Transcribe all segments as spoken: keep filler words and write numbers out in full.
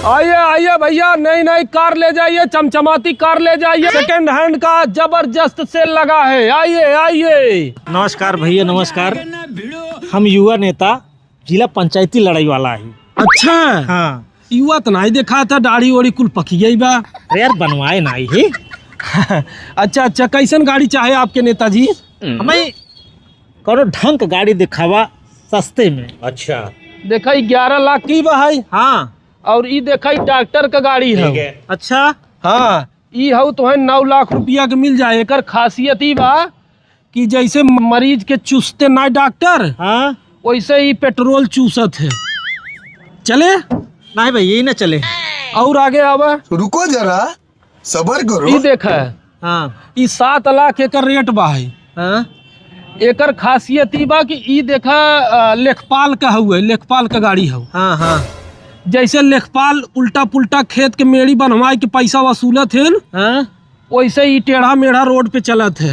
आइए, आइए भैया, नई नई कार ले जाइए, चमचमाती कार ले जाइए। सेकंड हैंड का जबरदस्त सेल लगा है, आइए, आइए। नमस्कार भैया, नमस्कार। हम युवा नेता जिला पंचायती लड़ाई वाला ही। अच्छा। हाँ। युवा तो नहीं देखा था, दाढ़ी ओढ़ी कुल पकी गई बा। अरे यार, बनवाए नहीं ही। अच्छा, अच्छा, कैसन गाड़ी चाहे आपके नेताजी? हमें कौनो ढंग के गाड़ी दिखावा सस्ते में। अच्छा। देखा, ई ग्यारह लाख की बा है। हाँ। और ई देखा, ई डॉक्टर का गाड़ी है। ठीक है। अच्छा। हाँ, ई हऊ तोहे नौ लाख रुपया के मिल जाए। एकर खासियत ई बा कि जैसे मरीज के चूसते ना डॉक्टर, हाँ। वैसे ही पेट्रोल चूसत है। चले? नहीं भाई, यही ना चले। और आगे आवा। रुको जरा, सबर करो। ई देखा, हाँ। ई सात लाख एकर रेट बा है। हाँ। एकर खासियत ई बा कि ई देखा, अ, लेखपाल का हउए, लेखपाल का गाड़ी हउ। हाँ, हाँ। जैसे लेखपाल उल्टा पुल्टा खेत के मेड़ी बनवाए के पैसा वसूलत हेन, हाँ। वैसे ही टेढ़ा मेढ़ा रोड पे चलत है।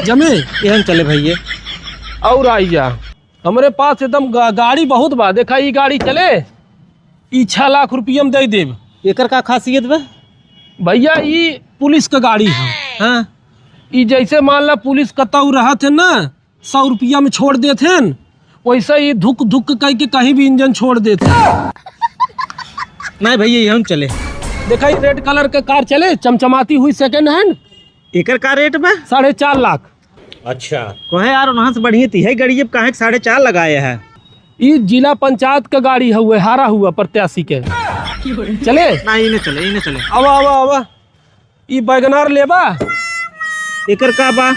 जमे? एहन चले भैया। और आई जा, हमरे पास एकदम गा-, गाड़ी बहुत बा। देखा, ई गाड़ी चले, ई छह लाख रुपया में दे देब। एकर का खासियत बा? भैया, ई पुलिस का गाड़ी है। हाँ। ई जैसे मान ला, पुलिस कतऊ रहत है ना, सौ रुपया में छोड़ देत हैं, वैसे ही धुक धुक कह के कहीं भी इंजन छोड़ देत हैं। नहीं भैया, यही चले। देखा, ई रेड कलर का कार चले, चमचमाती हुई, सेकंड हैंड। एकर का रेट बा? साढ़े चार लाख। अच्छा। कहे यार, उन्हां से बढ़िया ती है गाड़ी, अब काहे के साढ़े चार लगाए है? ई जिला पंचायत का गाड़ी हउए, हारा हुआ प्रत्याशी के। चले? ना, ई ना चले, ई ना चले। आवा, आवा, आवा। ई वैगनआर लेबा? एकर का बा?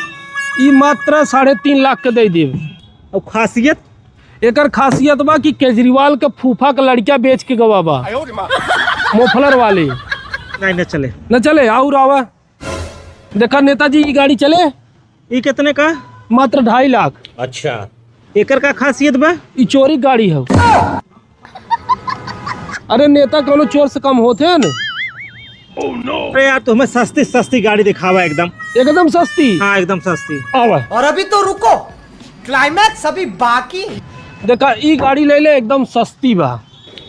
ई मात्र साढ़े तीन लाख के दे देब। और खासियत? एकर खासियत बा कि केजरीवाल के फूफा के लड़का बेच के गवा बा। मोफलर वाली। नहीं, न चले। न चले, और आवा। देखा नेताजी, ई गाड़ी चले। ई कितने का? मात्र ढाई लाख। अच्छा। एकर का खासियत बा? ई चोरी गाड़ी है। अरे नेता कौनो चोर से कम होत है न? अरे यार, तुम्हें सस्ती सस्ती गाड़ी दिखावा एकदम। एकदम सस्ती? हाँ, एकदम सस्ती। आवा। और अभी तो रुको, क्लाइमैक्स अभी बाकी है। देखा, ई गाड़ी ले ले, एकदम सस्ती बा।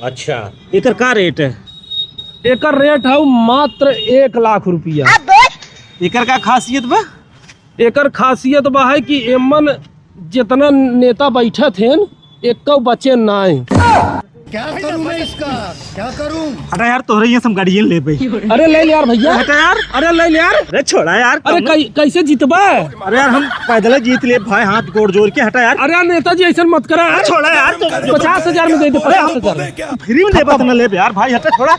अच्छा, एकर का रेट है? एकर रेट है मात्र एक लाख रुपया। एकर का खासियत बा? एकर खासियत बा है कि एमन जितना नेता बैठत हैं, एक्को बचे नाय। क्या करूं मैं इसका, क्या करूं? हटा यार, तोहरे यहाँ से हम गाड़ियाँ लेबे। अरे ले ले यार भैया। हटा यार। अरे ले ले यार। अरे छोड़ा यार, अरे कम कै-, कैसे जीतबा? अरे यार, हम पैदल जीत ले भाई, हाथ गोड़ जोड़ के। हटा यार। अरे यार नेताजी, ऐसा मत करा यार। छोड़ा यार, तुम पचास हजार में दे दे, पचास हजार में। फ्री में देबा त ना लेबे यार भाई, हटा, छोड़ा।